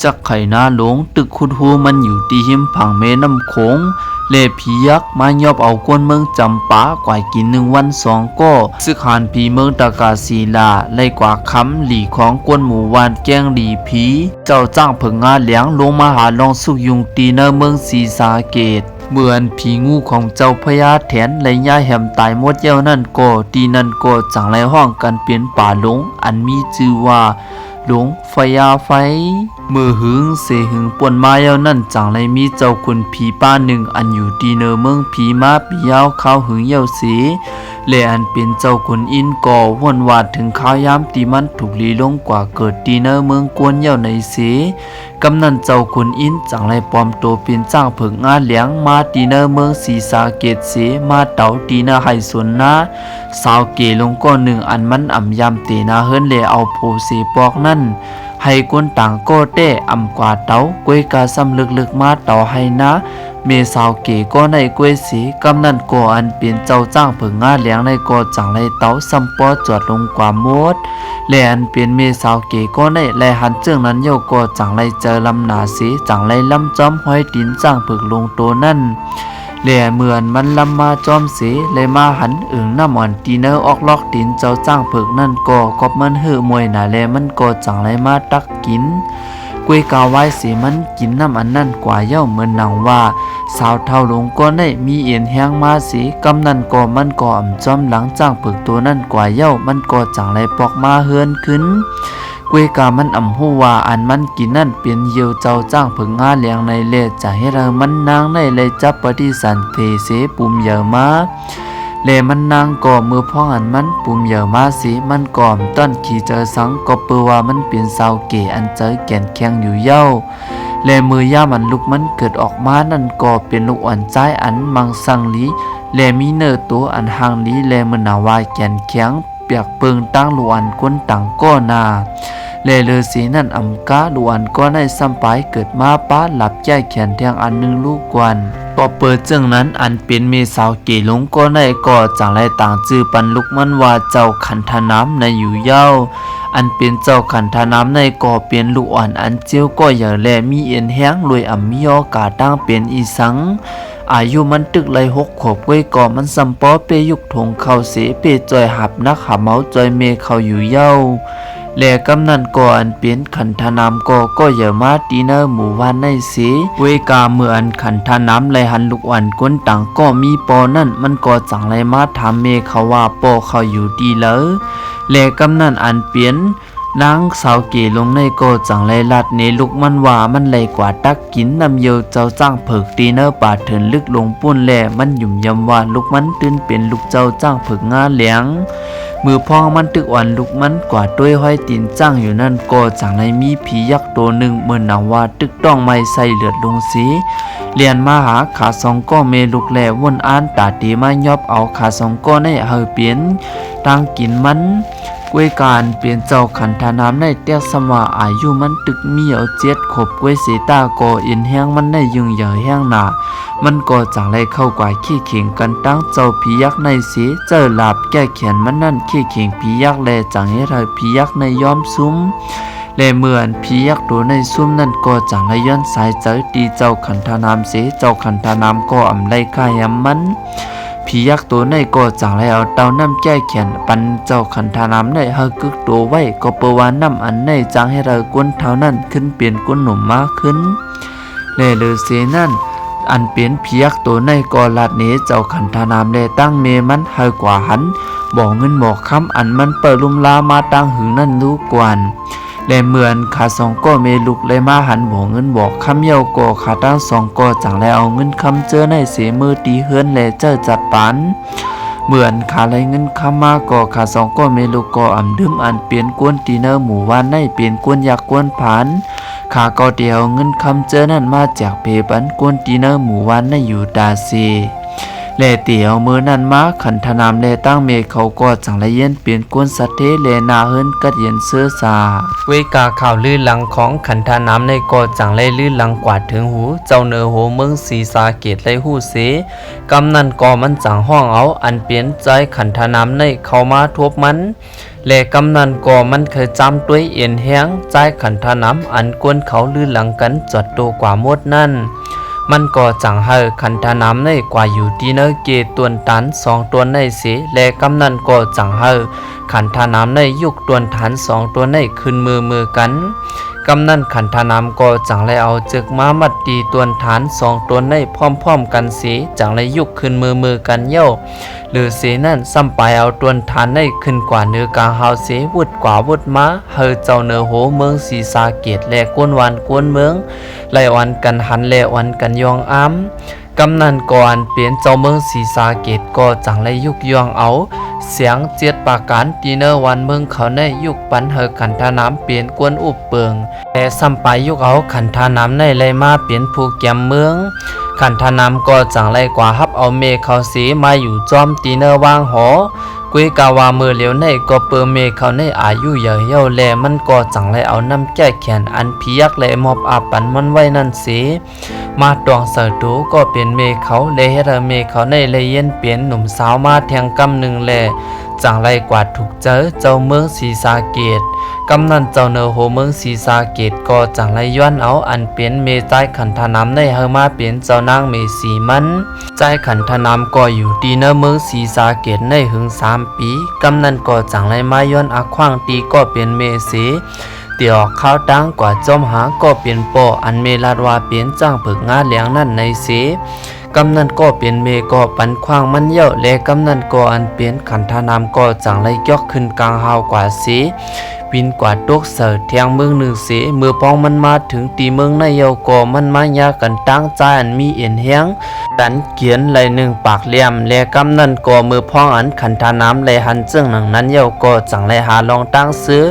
ຈັກໄຖນາຫຼົງ ຕຶກຂຸດຮູມັນຢູ່ທີ່ຮິມຝັ່ງແມ່ນ້ຳໂຂງ ແລະ ຜີຍັກມາຍອບເອົາຄົນເມືອງຈຳປາກວາຍກິນໜຶ່ງວັນສອງກໍ. ຊຶກຫານຜີເມືອງຕະກາສີລາໄລ່ກວາດຄຳຫຼີຂອງຄົນໝູ່ບ້ານແກ້ງຫຼີຜີ. ເຈົ້າຊ້າງເຜິກງາຫຼຽງລົງມາຫາລອງສຸກຍຸງທີ່ໃນເມືອງສີສາເກດ. ເມື່ອອັນຜີງູຂອງເຈົ້າພະຍາແຖນໄລ່ຍ້າຍແຫມຕາຍໝົດແລ້ວນັ້ນກໍ ທີ່ນັ້ນກໍຈັ່ງໄດ້ຮ້ອງກັນເປັນປ່າຫຼົງ ອັນມີຊື່ວ່າ ຫຼົງພະຍາໄຟ. ເມື່ອຫຶງເສຫຶງປົນມາແລ້ວນັ້ນ ຈັ່ງໄດ້ມີເຈົ້າຂຸນຜີປ່າໜຶ່ງ ອັນຢູ່ທີ່ເໜືອເມືອງຜີມາປີຍາວຄາວຫຶງແລ້ວເສ ແລະ ອັນເປັນເຈົ້າຂຸນອິນກໍວົນວ່າເຖິງຄາວຍາມທີ່ມັນຖືກລີລົງກວາດເກີດທີ່ໃນເມືອງກວນແລ້ວໃນເສ. ກຳນັ້ນເຈົ້າຂຸນອິນຈັ່ງໄດ້ປອມໂຕເປັນຊ້າງເຜິກງາຫຼຽງມາທີ່ໃນເມືອງສີສາເກດເສ ມາເຕົາທີ່ນາໄຮ່ສວນນາ ສາວເກຫຼົງກໍໜຶ່ງ ອັນມັນອຳຢາມເຕນາເຮືອນ ແລະ ເອົາໂພເສປອກນັ້ນ ໃຫ້ຄົນຕ່າງກໍແຕ້ອຳກວ່າເຕົາ ກວຍກາຊ້ຳເລິກໆມາເຕົາໄຮ່ນາແມ່ສາວເກກໍໄດ້ກວຍເສ. ກຳນັ້ນກໍອັນເປັນເຈົ້າຊ້າງເຜິກງາຫຼຽງໄດ້ກໍຈັ່ງໄດ້ເຕົາຊ້ຳປໍຈວດລົງກວ່າໝົດ ແລະ ອັນເປັນແມ່ສາວເກກໍໄດ້ໄດ້ຫັນເຈີ່ງນັ້ນແລ້ວກໍຈັ່ງໄດ້ໃຈລຳໜາເສ ຈັ່ງໄດ້ລຳຈອມຮອຍຕີນຊ້າງເຜິກຫຼົງໂຕນັ້ນ. ແລະ ເມື່ອອັນມັນລຳມາຈອມເສ ແລະ ມາຫັນເອີ່ງນ້ຳອັນທີ່ໃນອອກລອກຕີນເຈົ້າຊ້າງເຜິກນັ້ນກໍ ກອບມັນເຫີ່ມວຍໜາ ແລະ ມັນກໍຈັ່ງໄດ້ມາຕັກກິນ. ກວຍກາວາຍເສມັນກິນນ້ຳອັນນັ້ນກວ່າເຍົາ ເໝືອນໜັງວ່າສາວເຖົ້າຫຼົງກໍໄດ້ມີເອັນແຮງມາເສ. ກຳນັ້ນກໍມັນກໍອຳຈອມຫຼັງຊ້າງເຜິກໂຕນັ້ນກວ່າເຍົາ ມັນກໍຈັ່ງໄດ້ປອກມາເຮືອນຂຶ້ນ. ກວຍກາມັນອຳຮູ້ວ່າອັນມັນກິນນັ້ນເປັນເຫຍື່ອເຈົ້າຊ້າງເຜິກງາຫຼຽງໃນ ແລະ ຈະເຮັດໃຫ້ມັນນາງໃນໄດ້ຈັບປະຕິສັນເຖເສ ປຸມເຫຍື່ອມາ. ແລະ ມັນນາງກໍເມື່ອພ້ອງອັນມັນປຸມເຫຍື່ອມາເສ ມັນກໍອຳຕ້ອນຂີ້ເຈີສັງ ກໍເປີວ່າມັນເປັນສາວເກອັນໃຈແກ່ນແຂງຢູ່ເຍົາ. ແລະ ເມື່ອຍາມອັນລູກມັນເກີດອອກມານັ້ນກໍເປັນລູກອ່ອນຊາຍອັນມັງສັງດີ ແລະ ມີເນື້ອໂຕອັນຮ່າງດີ ແລະ ເໝືອນໜາວ່າແກ່ນແຂງ ປຽກເປິງຕ່າງລູກອັນຄົນຕ່າງກໍນາ. ແລະ ເລີເສນັ້ນອຳກາລູກອັນກໍໄດ້ຊ້ຳປາຍເກີດມາປະຫຼັບແກ້ແຂນແທງອັນໜຶ່ງລູກກວນ. ກໍເປີເຈີ່ງນັ້ນ ອັນເປັນແມ່ສາວເກຫຼົງກໍໄດ້ກໍຈັ່ງໄດ້ຕັ້ງຊື່ປັນລູກມັນວ່າເຈົ້າຂັນທະນາມໃນຢູ່ເຍົາ. ອັນເປັນເຈົ້າຂັນທະນາມໃນກໍເປັນລູກອ່ອນອັນເຈ້ວກໍໃຫຍ່ ແລະ ມີເອັນແຮງ ລວຍອຳມີໂອກາດຕັ້ງເປັນອີສັງ. ອາຍຸມັນຕຶກໄລ່ຫົກຂວບກວຍກໍມັນຊ້ຳປໍເປ້ຍຸກຖົງເຂົ້າເສ ເປ້ຊ່ອຍຫາບໜັກຫາບເມົາ ຊ່ອຍແມ່ເຂົາຢູ່ເຍົາ. ແລະ ກຳນັ້ນກໍອັນເປັນຂັນທະນາມກໍກໍໃຫຍ່ມາທີ່ໃນໝູ່ບ້ານໃນເສ. ເວກາເມື່ອອັນຂັນທະນາມໄລ່ຫັນລູກອ່ອນຄົນຕ່າງກໍມີພໍ່ນັ້ນ ມັນກໍຈັ່ງໄດ້ມາຖາມແມ່ເຂົາວ່າພໍ່ເຂົາຢູ່ທີ່ໃດ. ແລະ ກຳນັ້ນອັນເປັນ ນາງສາວເກຫຼົງໃນກໍຈັ່ງໄດ້ລາດເນລູກມັນວ່າມັນໄດ້ກວາດຕັກກິນນ້ຳເຫຍື່ອເຈົ້າຊ້າງເຜິກທີ່ໃນປ່າເຖິນລຶກລົງພຸ້ນ ແລະ ມັນຫຍຸ່ມຢຳວ່າລູກມັນຕື່ນເປັນລູກເຈົ້າຊ້າງເຜິກງາຫຼຽງ. ເມື່ອພ້ອງມັນຕຶກອ່ອນລູກມັນກວາດໂຕຍຮອຍຕີນຊ້າງຢູ່ນັ້ນ ກໍຈັ່ງໄດ້ມີຜີຍັກໂຕໜຶ່ງເໝືອນໜັງວ່າຕຶກຕ້ອງໄມ້ໃສ່ເລືອດລົງເສ ແລ່ນມາຫາຂາສອງກໍແມ່ລູກ ແລະ ວົນອານຕາເຕມາຍອບເອົາຂາສອງກໍໃນໃຫ້ເປັນທາງກິນມັນ. ກວຍກາອັນເປັນເຈົ້າຂັນທະນາມໃນແຕກຊ້ຳວ່າອາຍຸມັນຕຶກມີເອົາເຈັດຂວບກວຍເສຕາກໍເອັນແຮງມັນໃນຍືງໃຫຍ່ແຮງໜາ ມັນກໍຈັ່ງໄດ້ເຂົ້າກວາຍເຄເຂັງກັນຕັ້ງເຈົ້າຜີຍັກໃນເສ ເຈົ້າລາບແກ້ແຂນມັນນັ້ນເຄເຂັງຜີຍັກ ແລະ ຈັ່ງເຮັດໃຫ້ຜີຍັກໃນຍອມຊຸມ. ແລະ ເມື່ອອັນຜີຍັກໂຕໃນຊຸມນັ້ນກໍຈັ່ງໄດ້ຍ້ອນສາຍໃຈທີ່ເຈົ້າຂັນທະນາມເສ ເຈົ້າຂັນທະນາມກໍອຳໄດ້ຂ້າແຮມມັນ. ຜີຍັກໂຕໃນກໍຈັ່ງໄດ້ເອົາເຕົ້ານ້ຳແກ້ແຂນປັນເຈົ້າຂັນທະນາມໃນໃຫ້ກຶກໂຕໄວ້ ກໍເປີວ່ານ້ຳອັນໃນຈັ່ງເຮັດໃຫ້ຄົນເຖົ້ານັ້ນຂຶ້ນເປັນຄົນໜຸ່ມມາຂຶ້ນ. ແລະ ເລີເສນັ້ນ ອັນເປັນຜີຍັກໂຕໃນກໍລາດເນເຈົ້າຂັນທະນາມ ແລະ ຕັ້ງແມ່ມັນໃຫ້ກວາຫັນບໍ່ເງິນບໍ່ຄຳອັນມັນເປີລຸມລາມາຕັ້ງຫຶງນັ້ນລູກກວນ. ແລະ ເມື່ອອັນຂາສອງກໍແມ່ລູກໄດ້ມາຫັນບໍ່ເງິນບໍ່ຄຳແລ້ວ ກໍຂາທັງສອງກໍຈັ່ງໄດ້ເອົາເງິນຄຳເຈີໃນເສເມືຕີເຮືອນ ແລະ ເຈີຈັດປັນ. ເມື່ອອັນຂາໄດ້ເງິນຄຳມາ ກໍຂາສອງກໍແມ່ລູກກໍອຳດື່ມອັນເປັນຄົນທີ່ໃນໝູ່ບ້ານໃນເປັນຄົນຢາກຄົນຜານ ຂາກໍໄດ້ເອົາເງິນຄຳເຈີນັ້ນມາແຈກເພປັນຄົນທີ່ໃນໝູ່ບ້ານໃນຢູ່ຕາເສ. ແລະ ແຕ່ເອົາມື້ນັ້ນມາ ຂັນທະນາມ ແລະ ທັງແມ່ເຂົາກໍຈັ່ງໄດ້ເຢັນເປັນຄົນສັດເທ ແລະ ໜ້າເຮີນກັດເຢັນເຊີຊາ. ເວກາຂ່າວລືຫຼັງຂອງຂັນທະນາມໃນກໍຈັ່ງໄດ້ລືຫຼັງກວ່າເຖິງຫູເຈົ້າເນີໂຮເມືອງສີສາເກດໄດ້ຮູ້ເສ, ກຳນັ້ນກໍມັນຈັ່ງຮ້ອງເອົາອັນເປັນຊາຍຂັນທະນາມໃນເຂົ້າມາທົບມັນ. ແລະ ກຳນັ້ນກໍມັນເຄີຍຈາມດ້ວຍເອັນແຮງຊາຍຂັນທະນາມ ອັນຄົນເຂົາລືຫຼັງກັນຈອດໂຕກວ່າໝົດນັ້ນ, ມັນກໍຈັ່ງໃຫ້ຂັນທະນາມໃນກວ່າຢູ່ທີ່ເນີເກຕົ້ນຕານສອງຕົ້ນໃນເສ, ແລະ ກຳນັ້ນກໍຈັ່ງໃຫ້ຂັນທະນາມໃນຍົກຕົ້ນຕານສອງຕົ້ນໃນຂຶ້ນມືມືກັນ. ກຳນັ້ນຂັນທະນາມກໍຈັ່ງໄດ້ເອົາເຈິກມາມັດຕີຕົ້ນຕານສອງຕົ້ນໃນພ້ອມໆກັນເສ, ຈັ່ງໄດ້ຍົກຂຶ້ນມືມືກັນເຍົາ. ຫຼືເສນັ້ນ ຊໍ້າປາຍເອົາຕົ້ນຕານໃນຂຶ້ນກວ່າເໜືອກາງຮາວເສ, ວົດກວ່າວົດມາ ໃຫ້ເຈົ້າເນີໂຮເມືອງສີສາເກດ ແລະ ຄົນບ້ານຄົນເມືອງ ໄດ້ອອນກັນຫັນ ແລະ ອອນກັນຍ້ອງອ້າມ. ກຳນັ້ນກໍອັນເປັນເຈົ້າເມືອງສີສາເກດ ກໍຈັ່ງໄດ້ຍົກຍ້ອງເອົາສຽງເຈັດປະການ ທີ່ເນີບ້ານເມືອງເຂົາໃນ ຍົກປັນໃຫ້ຂັນທະນາມເປັນຄົນອຸບເປິງ ແລະ ຊໍ້າປາຍຍົກເອົາຂັນທະນາມໃນໄດ້ມາເປັນຜູ້ແກມເມືອງ. ຂັນທະນາມກໍຈັ່ງໄດ້ກວ່າຮັບເອົາແມ່ເຂົາເສມາຢູ່ຈອມທີ່ເນີວາງຫໍ. ກຸ້ຍກາວ່າມື້ຫຼຽວໃນກໍເປີແມ່ເຂົາໃນອາຍຸໃຫຍ່ເຍົາ ແລະ ມັນກໍຈັ່ງໄດ້ເອົານ້ຳແກ້ແຄ້ນອັນຜີຍັກໄດ້ມອບອາບປັນມັນໄວ້ນັ້ນເສ ມາຕ້ອງໃສ່ໂຕກໍເປັນແມ່ເຂົາ ແລະ ເຮັດໃຫ້ແມ່ເຂົາໃນໄດ້ເຢັນເປັນໜຸ່ມສາວມາແທ່ງກຳໜຶ່ງ ແລະ ຈັ່ງໄດ້ກວ່າຖືກ ໃຈເຈົ້າເມືອງສີສາເກດ. ກຳນັ້ນເຈົ້າເນີໂຮເມືອງສີສາເກດກໍຈັ່ງໄດ້ຍ້ອນເອົາອັນເປັນແມ່ຊາຍຂັນທະນາມໃນໃຫ້ມາເປັນເຈົ້ານາງແມ່ສີມັນ. ຊາຍຂັນທະນາມກໍຢູ່ທີ່ເນີເມືອງສີສາເກດໃນເຖິງສາມປີ. ກຳນັ້ນກໍຈັ່ງໄດ້ມາຍ້ອນອາຂວ້າງທີ່ກໍເປັນແມ່ເສ ທີ່ອອກຂ່າວຕາງກວ່າຈອມຫາກໍເປັນພໍ່ ອັນແມ່ລັດວ່າເປັນຊ້າງເຜິກງາແດງນັ້ນໃນເສ. ກຳນັ້ນກໍເປັນແມ່ກໍປັນຂວ້າງມັນເຍົາ ແລະ ກຳນັ້ນກໍອັນເປັນຂັນທະນາມກໍຈັ່ງໄດ້ກຽກຂຶ້ນກາງຮາວກວ່າເສ ບິນກວ່າຕົກໃສ່ແທ່ງເມືອງໜຶ່ງເສ. ເມື່ອພອງມັນມາເຖິງທີ່ເມືອງໃນເຍົາກໍມັນມາຍາກັນຕາງຊາຍອັນມີເອັນແຮງ ກັນກຽນໄລ່ໜຶ່ງປາກແຫຼມ ແລະ ກຳນັ້ນກໍເມື່ອພອງອັນຂັນທະນາມໄດ້ຫັນເຊິ່ງໜັງນັ້ນເຍົາກໍຈັ່ງໄດ້ຫາລອງຕາງຊື່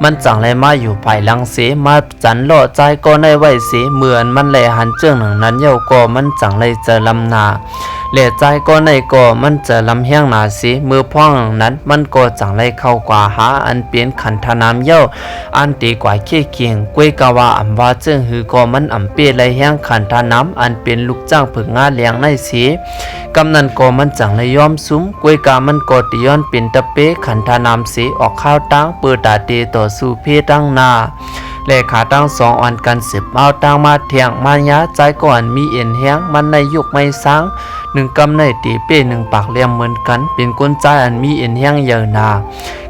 ມັນຈັ່ງໄດ້ມາຢູ່ພາຍຫຼັງເສ ມາ ຈັນເລາະຊາຍກໍໃນໄວ້ເສ. ເມື່ອອັນມັນໄດ້ຫັນເຈີໜັງນັ້ນເຍົາກໍມັນຈັ່ງໄດ້ໃຈລຳໜ້າ ແລະ ຊາຍກໍໃນກໍມັນໃຈລຳແຮງໜ້າເສ. ເມື່ອພອງນັ້ນມັນກໍຈັ່ງໄດ້ເຂົ້າກວ່າຫາອັນເປັນຂັນທະນາມເຍົາ ອັນເຕກວ່າເຄຂຽງ ກວຍກະວ່າອຳວ່າເຈີງຫື່ກໍມັນອຳເປໄລ່ແຮງຂັນທະນາມ ອັນເປັນລູກຊ້າງເຜິກງາແດງໃນເສ. ກຳນັ້ນກໍມັນຈັ່ງໄດ້ຍອມຊຸມ ກວຍກະມັນກໍຕິຍ້ອນເປັນຕະເປຂັນທະນາມເສ ອອກຂ່າວຕາງເປີດຕາເຕຕໍ່ສູ້ເພທາງໜ້າ. ແລະ ຂາທັງສອງອ່ອນກັນສືບເອົາຕາງມາແທງມາຍາ ຊາຍກໍອັນມີເອັນແຮງ ມັນໄດ້ຍົກໄມ້ຊ້າງໜຶ່ງກຳໃນຕີເປ້ໜຶ່ງປາກແຫຼມເໝືອນກັນ ເປັນຄົນຊາຍອັນມີເອັນແຮງໃຫຍ່ໜາ.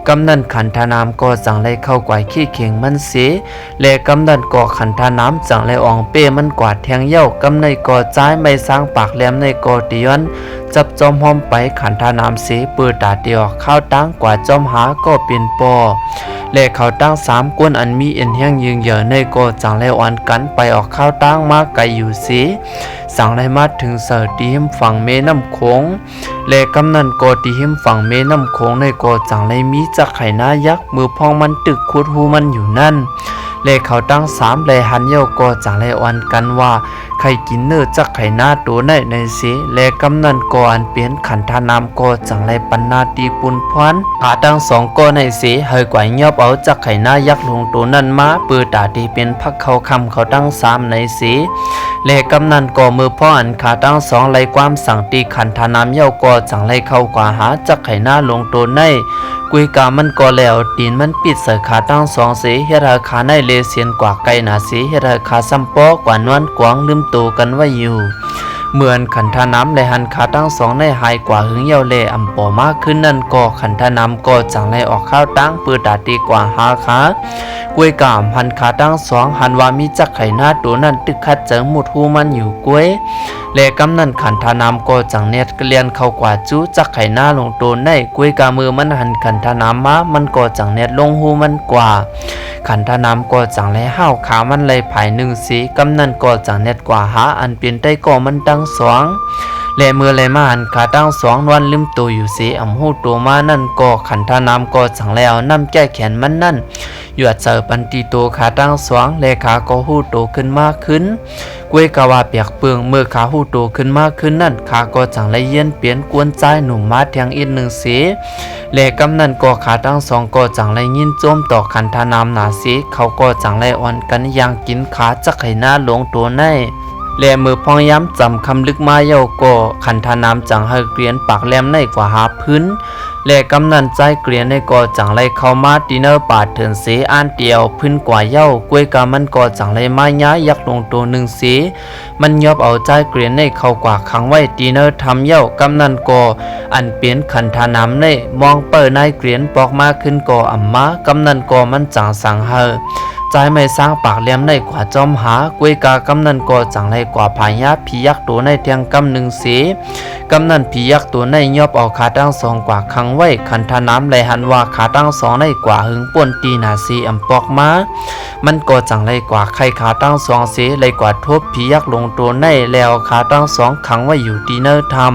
ກຳນັ້ນຂັນທະນາມກໍຈັ່ງໄດ້ເຂົ້າກວາຍເຄຂຽງມັນເສ ແລະ ກຳນັ້ນກໍຂັນທະນາມຈັ່ງໄດ້ອອງເປ້ມັນກວາດແທງເຍົາ. ກຳໃນກໍຊາຍໄມ້ຊ້າງປາກແຫຼມໃນກໍຕິຍ້ອນ ຈັບຈອມຮ່ອມໄປຂັນທະນາມເສ ເປີດຕາຕິອອກຂ່າວຕາງກວ່າຈອມຫາກໍເປັນປໍ. ແລະ ເຂົາທັງສາມຄົນອັນມີເອັນແຮງຍິ່ງໃຫຍ່ໃນກໍຈັ່ງໄດ້ອ່ອນກັນໄປອອກຂ່າວຕາງມາໄກຢູ່ເສ ຈັ່ງໄດ້ມາເຖິງໃສ່ທີ່ຮິມຝັ່ງແມ່ນ້ຳໂຂງ. ແລະ ກຳນັ້ນກໍທີ່ຮິມຝັ່ງແມ່ນ້ຳໂຂງໃນກໍຈັ່ງໄດ້ມີຈັກໄຖນາຍັກ ເມື່ອພອງມັນຕຶກຂຸດຮູມັນຢູ່ນັ້ນ. ແລະ ເຂົາທັງສາມໄດ້ຫັນເຍົາກໍຈັ່ງໄດ້ອ່ອນກັນວ່າ ໃຄ່ກິນເນື້ອຈັກໄຖນາໂຕໃນໃນເສ ແລະ ກຳນັ້ນກໍອັນເປັນຂັນທະນາມກໍຈັ່ງໄດ້ປັນໜ້າທີ່ປຸນພອນ ຂາທັງສອງກໍໃນເສ ໃຫ້ກວາຍຍອບເອົາຈັກໄຖນາຍັກລົງໂຕນັ້ນມາ ເປີດຕາທີ່ເປັນພັກເຂົ້າຄ່ຳເຂົາທັງສາມໃນເສ. ແລະ ກຳນັ້ນກໍເມື່ອພອງອັນຂາທັງສອງໄລ່ຄວາມສັ່ງທີ່ຂັນທະນາມເຍົາກໍຈັ່ງໄດ້ເຂົ້າກວາຫາຈັກໄຖນາລົງໂຕໃນ ກຸ້ຍກາມັນກໍແລ້ວ ຕີນມັນປິດໃສ່ຂາທັງສອງເສ ເຮັດໃຫ້ຂາໃນເລເຊນກວ່າໄກໜາເສ ເຮັດໃຫ້ຂາຊຳປໍກວ່ານອນກວາງລືມໂຕກັນໄວ້ຢູ່. ເມື່ອອັນຂັນທະນາມໄດ້ຫັນຂາທັງສອງໃນຫາຍກວ່າຫຶງເຍົາແລອຳປໍມາຄືນນັ້ນກໍ ຂັນທະນາມກໍຈັ່ງໄດ້ອອກຂ່າວຕາງເປີດຕາຕິກວ່າຫາຂາ ກວຍກາອຳຫັນຂາທັງສອງ ຫັນວ່າມີຈັກໄຖນາໂຕນັ້ນຕຶກຂັດໃຈມຸດຮູມັນຢູ່ກວຍ. ແລະ ກຳນັ້ນຂັນທະນາມກໍຈັ່ງແລ່ນເຂົ້າກວ່າຈູຈັກໄຖນາລົງໂຕໃນ ກວຍກາເມື່ອມັນຫັນຂັນທະນາມມາ ມັນກໍຈັ່ງແລ່ນລົງຮູມັນກວ່າ. ຂັນທະນາມກໍຈັ່ງໄລ່ຫ້າວຂາມັນໄລ່ພາຍໜຶ່ງເສ ກຳນັ້ນກໍຈັ່ງແລ່ນກວ່າຫາອັນເປັນໄຕກໍມັນທັງສອງ. ແລະ ເມື່ອໄລ່ມາຫັນຂາທັງສອງນອນລືມໂຕຢູ່ເສ ອຳຮູ້ໂຕມານັ້ນກໍ ຂັນທະນາມກໍຈັ່ງໄລ່ເອົານ້ຳແກ້ແຄ້ນມັນນັ້ນ ຢວດໃສ່ປັນຕິໂຕຂາທັງສອງ ແລະ ຂາກໍຮູ້ໂຕຂຶ້ນມາຄືນ. ກວຍກະວ່າແປກເປີ້ງ ເມື່ອຂ້າຮູ້ໂຕຂຶ້ນມາຄືນນັ້ນ ຂ້າກໍຈັ່ງໄດ້ປ່ຽນເປັນຄົນຊາຍໜຸ່ມມາແທ່ງອີກໜຶ່ງເສ ແລະ ກຳນັ້ນກໍຂ້າທັງສອງກໍຈັ່ງໄດ້ຍິນຊົມຕໍ່ຂັນທະນາມໜ້າເສ ເຂົາກໍຈັ່ງໄດ້ອອນກັນຍ່າງກິນຂາຈັກໄຫນາຫຼວງໂຕໃນ ແລະ ເມື່ອພອງຍາມຄ່ຳຄ່ຳລຶກມາແລ້ວກໍ ຂັນທະນາມຈັ່ງໃຫ້ກວຽນປາກແຫຼມໃນກວ່າຫາຟືນ ແລະ ກຳນັ້ນຊາຍກວຽນໃນກໍຈັ່ງໄດ້ເຂົ້າມາທີ່ໃນປ່າເຖິງເສ ອັນທີ່ເອົາຟືນກວ່າເຍົາ ກວຍກະມັນກໍຈັ່ງໄດ້ມາຍາຍັກຫຼວງໂຕໜຶ່ງເສ ມັນຍອບເອົາຊາຍກວຽນໃນເຂົ້າກວ່າຂັງໄວ້ທີ່ໃນຖ້ຳເຍົາ ກຳນັ້ນກໍອັນເປັນຂັນທະນາມໃນມອງເປີນາຍກວຽນປອກມາຂຶ້ນກໍອຳມາ ກຳນັ້ນກໍມັນຈັ່ງສັ່ງໃຫ້ ຊາຍໄມ້ຊ້າງປາກແຫຼມໃນກວ່າຈ້ອມຫາ ກວຍກະກຳນັ້ນກໍຈັ່ງໄດ້ກວ່າພາຍາຜີຍັກໂຕໃນແທ່ງກຳໜຶ່ງເສ ກຳນັ້ນຜີຍັກໂຕໃນຍອບເອົາຂ້າທັງສອງກວ່າຂັງໄວ້ ຂັນທະນາມໄດ້ຫັນວ່າຂ້າທັງສອງໃນກວ່າເຫິງປົນຕີໜ້າເສອຳປອກມາ ມັນກໍຈັ່ງໄດ້ກວ່າໄຂ່ຂ້າທັງສອງເສ ໄດ້ກວ່າທົບຜີຍັກຫຼວງໂຕໃນ ແລ້ວເອົາຂ້າທັງສອງຂັງໄວ້ຢູ່ທີ່ໃນຖ້ຳ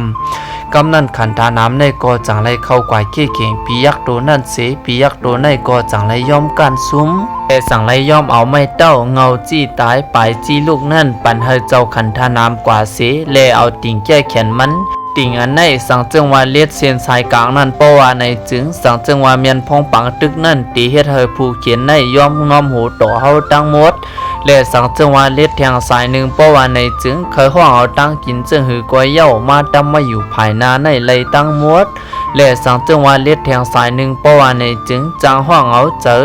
ກຳນັ້ນຂັນທະນາມໃນກໍຈັ່ງໄດ້ເຂົ້າກວ່າເຄເຄັ່ງຜີຍັກໂຕນັ້ນເສ ຜີຍັກໂຕໃນກໍຈັ່ງໄດ້ຍອມກ້ານຊຸມ ແລະ ຈັ່ງໄດ້ຍອມເອົາໄມ້ເຕົ້າເງົາຈີ້ຕາຍປາຍຈີ້ລູກນັ້ນປັນໃຫ້ເຈົ້າຂັນທະນາມກວ່າເສ ແລະ ເອົາຕິ່ງແກ້ແຂນມັນ ຕິ່ງອັນໃນສັງເຊິ່ງວ່າເຫຼັດເສັ້ນສາຍກາງນັ້ນ ເພາະວ່າໃນຈຶ່ງ ສັງເຊິ່ງວ່າແມ່ນພອງປາງຕຶກນັ້ນ ທີ່ເຮັດໃຫ້ຜູ້ຂຽນໃນຍອມນ້ອມໂຫຕໍ່ເຮົາທັງໝົດ ແລະ ສັງເຊິ່ງວ່າເຫຼັດແທ່ງສາຍໜຶ່ງ ເພາະວ່າໃນຈຶ່ງ ໃຄ່ຫ້ອງເອົາຕາງກິນເຊິ່ງຫືກວ່າເຍົາມາຕຳໄວ້ຢູ່ພາຍໜ້າໃນໄລ່ທັງໝົດ ແລະ ສັງເຊິ່ງວ່າເຫຼັດແທ່ງສາຍໜຶ່ງ ເພາະວ່າໃນຈຶ່ງ ຈັ່ງຫ້ອງເອົາເຈົ້າ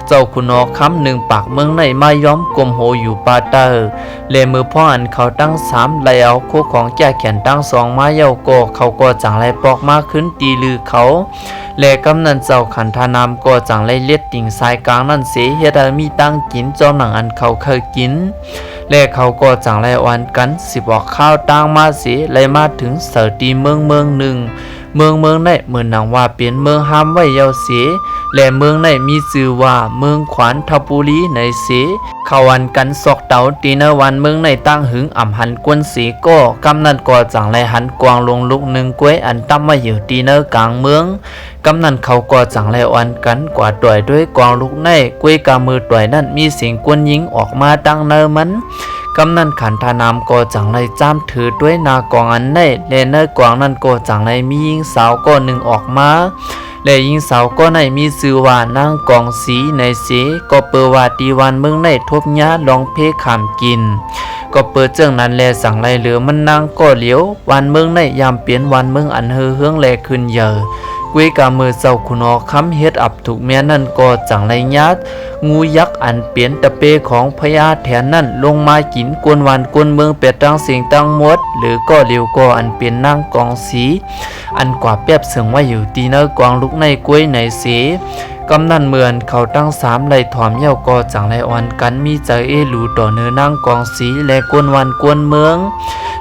ເຈົ້າຂຸນຫໍຄຳໜຶ່ງປາກເມືອງໃນມາຍອມກົ້ມໂຫຢູ່ປ່າໃຕ້ ແລະ ເມື່ອພວກອັນເຂົາທັງສາມໄລ່ເອົາຄູ່ຂອງແກ້ແຂນທັງສອງມາແລ້ວກໍ ເຂົາກໍຈັ່ງໄລ່ປອກມາຄືນທີ່ລືເຂົາ ແລະ ກຳນັ້ນເຈົ້າຂັນທະນາມກໍຈັ່ງໄລ່ເລັດຕິ່ງສາຍກາງນັ້ນເສ ເຮັດໃຫ້ມີຕັງກິນຈອມໜັງອັນເຂົາເຄີຍກິນ ແລະ ເຂົາກໍຈັ່ງໄລ່ອອນກັນສືບອອກຂ່າວຕາງມາເສ ໄລ່ມາເຖິງເສີທີ່ເມືອງເມືອງໜຶ່ງ ເມືອງເມືອງໃນເໝືອນໜັງວ່າເປັນເມືອງຫ້າມໄວ້ແລ້ວເສ ແລະ ເມືອງໃນມີຊື່ວ່າເມືອງຂວັນທະບູລີໃນເສ ເຂົາອັນກັນຊອກເຕົາທີ່ໃນວັນເມືອງໃນຕັ້ງຫຶງອຳຫັນກວນເສກໍ ກຳນັ້ນກໍຈັ່ງໄລ່ຫັນກວາງຫຼວງລູກໜຶ່ງກວຍອັນຕຳໄວ້ຢູ່ທີ່ໃນກາງເມືອງ ກຳນັ້ນເຂົາກໍຈັ່ງໄລ່ອ່ອນກັນກວ່າຕ່ອຍດ້ວຍກວາງລູກໃນ ກວຍກະເມີຕ່ອຍນັ້ນມີສຽງກວນຍິງອອກມາຕັ້ງໃນມັນ ກຳນັ້ນຂັນທະນາມກໍຈັ່ງໄລ່ຈ້າມຖືດ້ວຍໜ້າກອງອັນໃນ ແລະ ໃນກອງນັ້ນກໍຈັ່ງໄລ່ມີຍິງສາວກໍໜຶ່ງອອກມາ ແລະ ຍິງສາວກໍໃນມີຊື່ວ່ານາງກອງສີໃນເສ ກໍເປີວ່າທີ່ວັນເມືອງໃນທົບຍາລອງເພຂາມກິນ ກໍເປີເຈີງນັ້ນແລະ ສັງໄລ່ເຫຼືອມັນນາງກໍຫຼຽວ ວັນເມືອງໃນຍາມເປັນວັນເມືອງອັນເຮີເຮືອງແລຂຶ້ນໃຫຍ່ ກວຍກະເມີເຈົ້າຂຸນຫໍຄຳເຮັດອັບ ທຸກແມ່ນນັ້ນກໍຈັ່ງໄດ້ຍາດ ງູຍັກອັນເປັນຕະເປຂອງພະຍາແຖນນັ້ນລົງມາກິນກວນບ້ານກວນເມືອງແປດທັງເສັງທັງໝົດ ຫຼືກໍຫຼຽວກໍອັນເປັນນາງກອງສີ ອັນກວ່າແປບເຊິ່ງໄວ້ຢູ່ທີ່ໃນກວາງລູກໃນກວຍໃນເສ ກຳນັ້ນເມື່ອເຂົາທັງສາມໄດ້ຖອມແລ້ວກໍຈັ່ງໄດ້ອ່ອນກັນມີໃຈເອຫຼູຕໍ່ເນີນາງກອງສີ ແລະ ກວນບ້ານກວນເມືອງ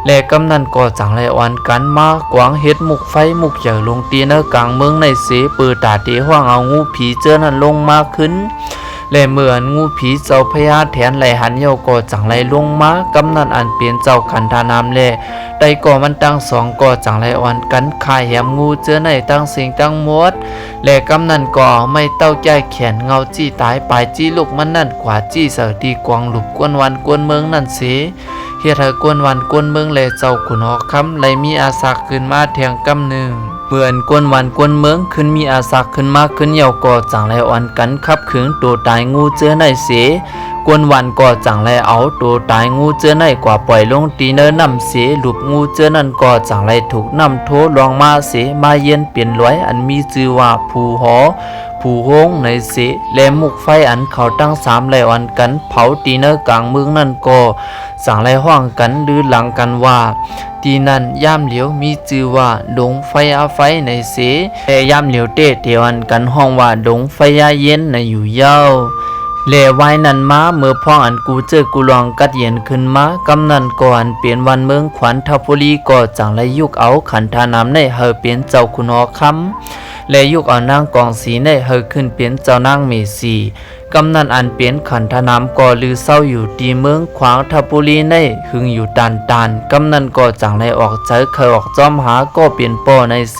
ແລະ ກຳນັ້ນກໍຈັ່ງໄດ້ອ່ອນກັນມາກວາງເຮັດໝູກໄຟໝູກໃຫຍ່ລົງທີ່ໃນກາງເມືອງໃນເສ ເປີຕາເຕະຮ່ອງເອົາງູຜີເຈີນັ້ນລົງມາຄືນ ແລະ ເມື່ອອັນງູຜີເຈົ້າພະຍາແຖນໄດ້ຫັນແລ້ວກໍຈັ່ງໄດ້ລົງມາ ກຳນັ້ນອັນເປັນເຈົ້າຂັນທະນາມແລະ ໄດ້ກໍມັນທັງສອງກໍຈັ່ງໄດ້ອ່ອນກັນຂ້າແຮມງູເຈີໃນທັງເສັງທັງໝົດ ແລະ ກຳນັ້ນກໍເອົາໄມ້ເຕົ້າແກ້ແຂນເງົາຈີ້ຕາຍປາຍຈີ້ລູກມັນນັ້ນກວາດຈີ້ໃສ່ທີ່ກວາງຫຼຸບກວນບ້ານກວນເມືອງນັ້ນເສ ເຮັດໃຫ້ກວນບ້ານກວນເມືອງ ແລະ ເຈົ້າຂຸນຫໍຄຳໄດ້ມີອາສັກຂຶ້ນມາແທ່ງກຳໜຶ່ງ. ເມື່ອອັນກວນບ້ານກວນເມືອງຂຶ້ນມີອາສັກຂຶ້ນມາຂຶ້ນແລ້ວກໍຈັ່ງໄດ້ອ່ອນກັນຂັບຂຶງໂຕຕາຍງູເຈີໃນເສ ກວນບ້ານກໍຈັ່ງໄດ້ເອົາໂຕຕາຍງູເຈີໃນກວ່າປ່ອຍລົງທີ່ໃນນ້ຳເສ ຮູບງູເຈີນັ້ນກໍຈັ່ງໄດ້ຖືກນ້ຳໂທລ່ອງມາເສ ມາເຢັນເປັນລອຍ ອັນມີຊື່ວ່າພູຫໍ ພູໂຮງໃນເສ ແລະ ໝູກໄຟອັນເຂົາທັງສາມໄດ້ອ່ອນກັນເຜົາທີ່ໃນກາງເມືອງນັ້ນກໍຈັ່ງໄດ້ຮ້ອງກັນລືຫຼັງກັນວ່າ ທີ່ນັ້ນຍາມຫຼຽວມີຊື່ວ່າດົງໄຟອາໄຟໃນເສ ແລະ ຍາມຫຼຽວເຕະທີ່ອ່ອນກັນຮ້ອງວ່າດົງໄຟອາເຢັນໃນຢູ່ເຍົາ ແລະ ວາຍນັ້ນມາ ເມື່ອພວກອັນກູເຈີກູລອງກັດເຢັນຂຶ້ນມາ ກຳນັ້ນກໍອັນເປັນບ້ານເມືອງຂວັນທະບູລີກໍຈັ່ງໄດ້ຍຸກເອົາຂັນທະນາມໃນໃຫ້ເປັນເຈົ້າຂຸນຫໍຄຳ ແລະ ຍຸກເອົານາງກອງສີໃນໃຫ້ຂຶ້ນເປັນເຈົ້ານາງເມສີ ກຳນັ້ນອັນເປັນຂັນທະນາມກໍລືເຊົາຢູ່ທີ່ເມືອງຂວາງທະບູລີໃນຫຶງຢູ່ຕານຕານ ກຳນັ້ນກໍຈັ່ງໄດ້ອອກໃຈໄຂ່ອອກຈອມຫາກໍເປັນພໍ່ໃນເສ